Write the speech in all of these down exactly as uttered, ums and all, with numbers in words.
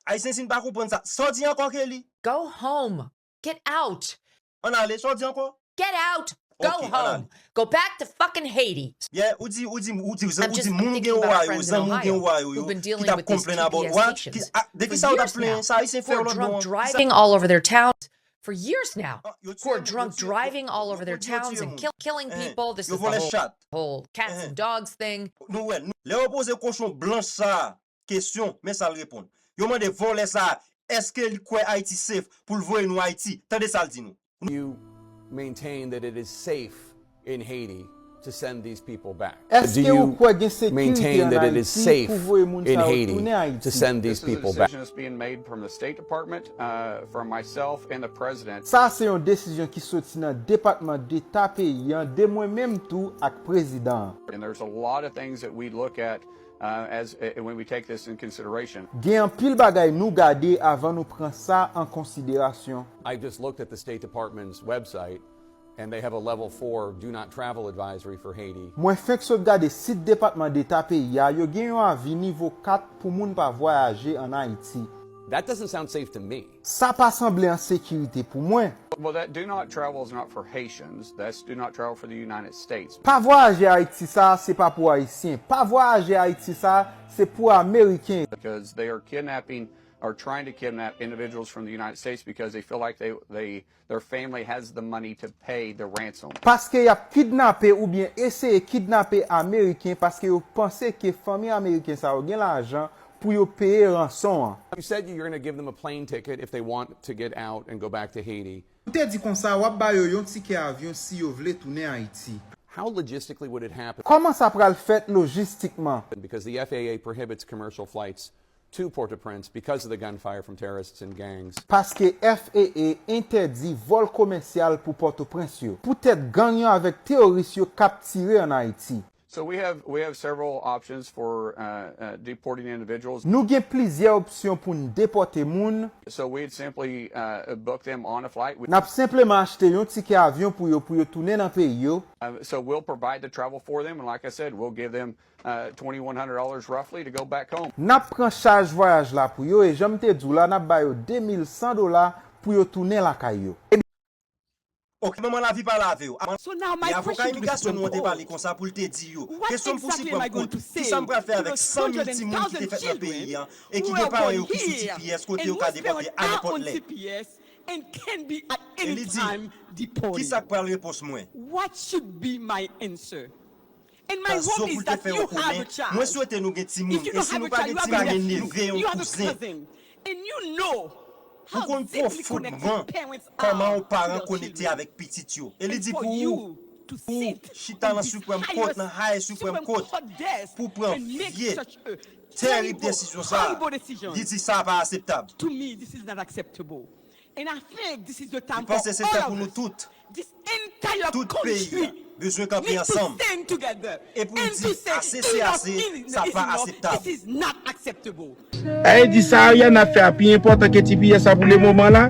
Ayisyen, si n pa konprann sa, sa w di ankò, Kelly? Go home. Get out. Ann ale, sa w di ankò? Get out. Go Ok, ann home. ale. Go back to fucking Haiti. Yeah, ou di, ou di, ou di, I'm ou just di moun thinking gen about wa yo, friends in zanmi w gen Ohio wa yo, yo, who've been ki dealing t ap with these konplenn about T P S wa, patients ki, a, de for kisa w t ap years plenyen now, sa, Ayisyen who are fè lòt drunk bò. Kisa driving all over their towns for years now, Ah, yo who are tiye moun, drunk yo tiye, driving yo, all yo, over their yo tiye, yo towns tiye and moun. kill, killing Ehe, people. This yo is the vòlè whole, chat. Whole cats Ehe. and dogs thing. Nou wè, nou, lè yo poze kochon blanch sa a kesyon, men sa l reponn. Yo mande vòlè sa a, èske li kwè Ayiti safe pou l voye nou Ayiti? Tande sa l di nou. You maintain that it is safe in Haiti to send these people back? Èske Do ou you kwè gen sekirite maintain ann that it is Ayiti safe pou voye moun in sa yo Haiti tounen to Ayiti? send these This is a people back? Decision that's being made from the State Department, uh, from myself and the president. Sa a se yon desizyon ki soti nan Depatman Deta peyi an, de mwen menm tou ak prezidan an. And there's a lot of things that we look at uh, as uh, when we take this in consideration. Gen anpil bagay nou gade avan nou pran sa an konsiderasyon. I just looked at the State Department's website, and they have a level four do not travel advisory for Haiti. Mwen fenk sot gade sit Depatman Deta peyi a, yo gen yon avi nivo kat pou moun pa vwayaje ann Ayiti. That doesn't sound safe to me. Sa pa sanble an sekirite pou mwen. Well, that do not travel is not for Haitians. That's do not travel for the United States Pa vwayaje Ayiti sa a, se pa pou Ayisyen. Pa vwayaje Ayiti sa a, se pou Ameriken. because they are kidnapping or trying to kidnap individuals from the United States because they feel like they, they their family has the money to pay the ransom. Paske y ap kidnape oubyen eseye kidnape Ameriken paske yo panse ke fanmi Ameriken sa yo gen lajan pou yo peye ranson an. You said you're going to give them a plane ticket if they want to get out and go back to Haiti. Ou te di konsa w ap ba yo yon tikè avyon si yo vle tounen Ayiti. How logistically would it happen? Kòman sa pral fèt lojistikman? Because the F A A prohibits commercial flights to Port-au-Prince because of the gunfire from terrorists and gangs. Paske F A A entèdi vòl komèsyal pou Pòtoprens yo, poutèt gang yo avèk teworis yo k ap tire ann Ayiti. So we have we have several options for uh, uh, deporting individuals. Nou gen plizyè opsyon pou n depòte moun. So we'd simply uh, book them on a flight. We, N ap senpleman achte yon tikè avyon pou yo, pou yo tounen nan peyi yo. uh, so we'll provide the travel for them, and like I said, we'll give them uh, twenty-one hundred dollars roughly to go back home. N ap pran chaj vwayaj la pou yo, e jan m te di w la, n ap ba yo de mil san dola pou yo tounen lakay yo. Ok, manman lavi pale avè w. So now my E avoka question to Mister imigrasyon nou an te Trump pale konsa pou l te di yo. What Kesyon m pou exactly am I Supreme going Court, to say kisa m pral fè to avèk those san mil hundred and timoun ki te thousand fèt nan peyi children an e ki who gen are paran yo born ki sou here T P S kote and yo ka whose depòte parents a are nenpòt on lè? T P S and can be at E any li di, time deported? Kisa k pral repons mwen? What should be my answer? And my Sa zo hope pou is l te that fè you yo have a konnen, mwen child. Swete nou gen If timoun. You E don't si have nou a pa child, gen you have timoun, a gen nephew, neve, you yon have a kouzen. Cousin. And you know Ou how konn deeply pwofondman connected parents kòman are yon to paran their konekte children. Avèk pitit yo. E li And di for pou ou, you to ou sit chita on nan this Supreme Court, nan highest Highest Supreme Court, Court desk pou pran and make vye, such a tèrib terrible, desizyon sa a, horrible decision. Li di sa pa akseptab. To me, this is not acceptable. And I think this is the Li time for panse se all tan pou of nou us. Tout, This entire tout peyi a country bezwen kanpe need to ansanm. Stand together E pou l and di, to say, "Ase se "Enough ase, is, sa is pa enough. Akseptab." This is not acceptable." Ayiti sa Ariana fè a pi enpòtan ke T P S la pou le moman la.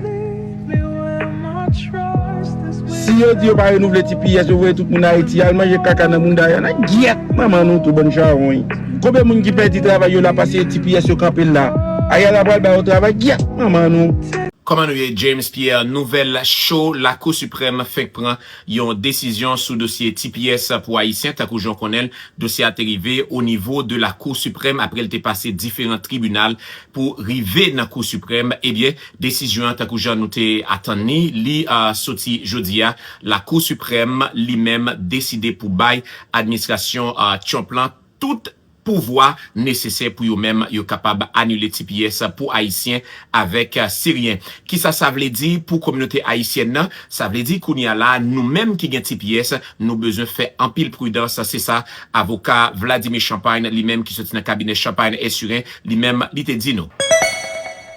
Si yo di yo pa renouvle T P S, yo voye tout moun Ayiti, al manje kaka nan bounda Ariana. Gyèt manman nou tou, bann chawony. Konbyen moun ki pèdi travay yo la paske T P S yo kanpe l la? Ariana pral ba yo travay, gyèt manman nou. Kòman nou ye, James Pierre? Nouvèl cho, Lakou Siprèm fenk pran yon desizyon sou dosye T P S pou Ayisyen. Tankou jan w konnen l, dosye a te rive o nivo de Lakou Siprèm apre l te pase diferan tribinal pou rive nan Kou Siprèm. Ebyen, desizyon an, tankou jan nou te atann li, li, a, soti jodi a. Lakou Siprèm li menm deside pou bay administrasyon, a, Trump lan tout pouvwa nesesè pou yo menm yo kapab anile T P S pou Ayisyen avèk, a, Siryen. Kisa sa vle di pou kominote ayisyèn nan? Sa vle di kounye a la, nou menm ki gen T P S, nou bezwen fè anpil pridans. Se sa avoka Vladimir Champagne, li menm ki soti nan kabinè Champagne et Surin, li menm li te di nou.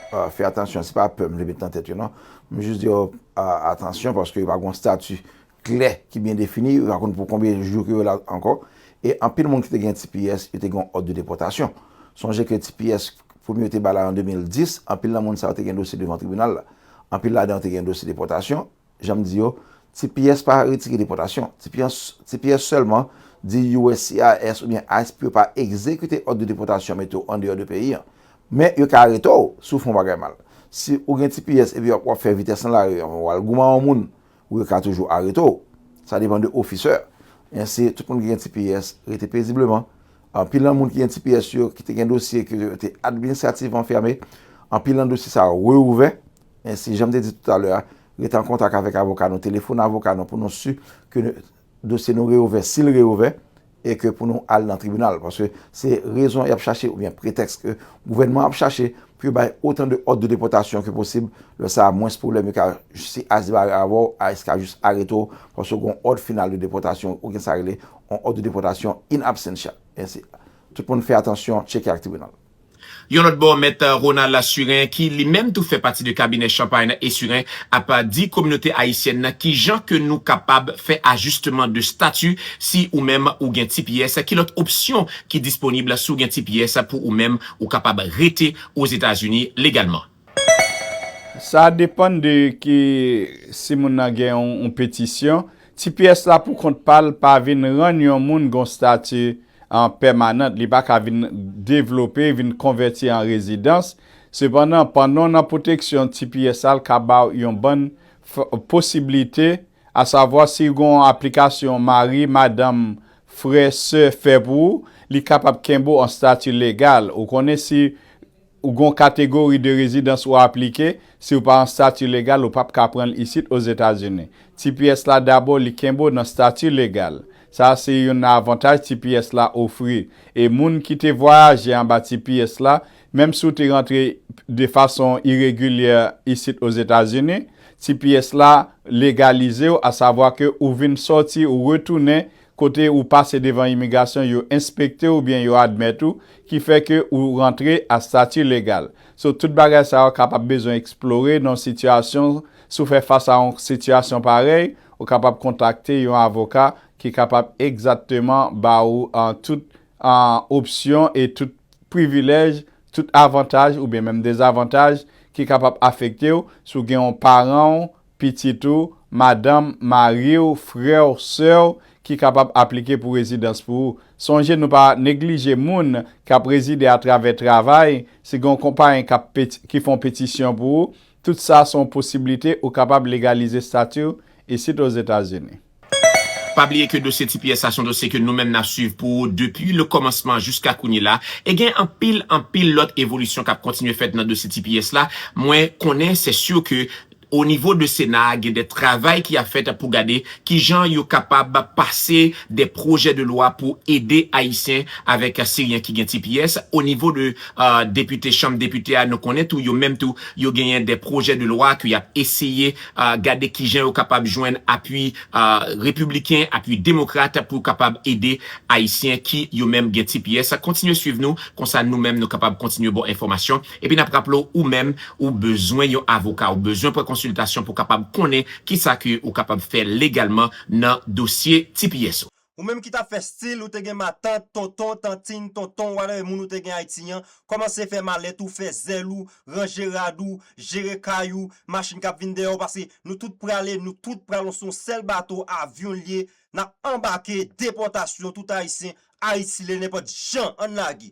Ah, fè atansyon, se pa pè m vle met nan tèt yo non. M jis di yo, ah, atansyon paske yo pa gen yon stati klè ki byen defini, yo pa konn pou konbyen jou ke yo la ankò. E anpil moun ki te gen T P S, yo te gen yon òd de depòtasyon. Sonje ke T P S, premye yo te ba la an de mil dis, anpil nan moun sa yo te gen dosye devan tribinal la. Anpil ladan yo te gen dosye depòtasyon. Jan m di yo, T P S pa retire depòtasyon. T P S, T P S sèlman di U S C I S oubyen ice pou yo pa egzekite òd de depòtasyon mete w andeyò de peyi an. Men yo ka arete w si w fè yon bagay mal. Si ou gen T P S epi w ap fè vitès nan lari, w al goumen yon moun, ou yo ka toujou arete w. Sa depann de ofisè. Ensi, tout moun ki gen T P S, rete pezibleman. Anpil nan moun ki gen T P S yo, ki te gen dosye ke yo te administrativman fèmen, anpil nan dosye sa yo reouvè. Ensi, jan m te di toutalè a, rete an kontak avèk avoka nou, telefone avoka nou pou nou si ke dosye nou reouvè, si l reouvè, e ke pou nou al nan tribinal. Paske se rezon y ap chache oubyen pretèks ke gouvènman ap chache pou yo bay otan de òd de depòtasyon ke posib. Lè sa a, mwens pwoblèm yo ka jis asibare avè w, a, ka jis arete w, paske w gen yon òd final de depòtasyon, ou gen sa rele yon òd de depòtasyon in absentia. Ensi, tout moun fè atansyon, tcheke ak tribinal. Yon lòt bò, Mèt Ronald Surin, ki li menm tou fè pati de kabinè Champagne et Surin, ap di kominote ayisyèn nan kijan ke nou kapab fè ajisteman de stati si ou menm ou gen T P S, ki lòt opsyon ki disponib si w gen T P S pou ou menm ou kapab rete Ozetazini legalman. Sa depann de ki si moun nan gen yon, yon petisyon. T P S la pou kont pa l pa vin rann yon moun gon stati an pèmanant, li pa ka vin devlope, vin konvèti an rezidans. Sepandan, pandan w nan pwoteksyon T P S la, l ka ba w yon bann f- posiblite, asavwa si w gen yon aplikasyon mari, madanm, frè, sè fè pou ou, li kapab kenbe w an stati legal. Ou konnen si ou gen yon kategori de rezidans ou aplike, si w pa an stati legal, ou p ap ka pran l isit Ozetazini. T P S la dabò, li kenbe w nan stati legal. Sa a se youn nan avantaj T P S la ofri. E moun ki te vwayaje anba T P S la, menm si w te rantre de fason iregilyè isit Ozetazini, T P S la legalize w, asavwa ke ou vin sòti, ou retounen kote ou pase devan imigrasyon, yo enspekte w oubyen yo admèt ou, ki fè ke ou rantre a stati legal. So, tout bagay sa yo kapab bezwen eksplore nan yon sitiyasyon, si w fè fas a yon sitiyasyon parèy, ou kapab kontakte yon avoka ki kapab egzakteman ba ou, an, tout, an, opsyon e tout privilèj, tout avantaj oubyen menm dezavantaj ki kapab afekte w si w gen yon paran w, pitit ou, madanm, mari w, frè w, sè w ki kapab aplike pou rezidans pou ou. Sonje, nou pa neglije moun k ap rezide atravè travay, si gen yon konpayi k ap peti- ki fè yon petisyon pou ou, tout sa se yon posiblite ou kapab legalize stati w isit Ozetazini. Pa bliye ke dosye T P S la se yon dosye ke nou menm n ap swiv pou ou depi le kòmansman jiska kounye la. E gen anpil, anpil lòt evolisyon k ap kontinye fèt nan dosye T P S la. Mwen konnen, se si ke o nivo de Sena a, gen de travay ki ap fèt pou gade kijan yo kapab pase de pwojè de lwa pou ede Ayisyen avèk Siryen ki gen T P S. O nivo de, euh, depite, chanm depite a, nou konnen tou, yo menm tou, yo genyen de pwojè de lwa ke y ap eseye, euh, gade kijan yo kapab jwenn apui, euh, repibliken, apui demokrat pou kapab ede Ayisyen ki yo menm gen T P S. Kontinye swiv nou, konsa nou menm nou kapab kontinye ba w enfòmasyon. Epi n ap raple w, ou menm, ou bezwen yon avoka, ou bezwen pran konsiltasyon pou kapab konnen kisa ke ou kapab fè legalman nan dosye T P S ou. Ou menm ki t ap fè stil, ou te gen matant, tonton, tantin, tonton, whatever moun ou te gen Ayiti an, kòmanse fè malèt ou, fè zèl ou, ranje rad ou, jere kay ou, machin k ap vin dèyè w, paske nou tout prale, nou tout pral sou yon sèl bato, avyon l ye, n ap anbake, depòtasyon, tout Ayisyen, Ayiti le nenpòt jan, ann lage.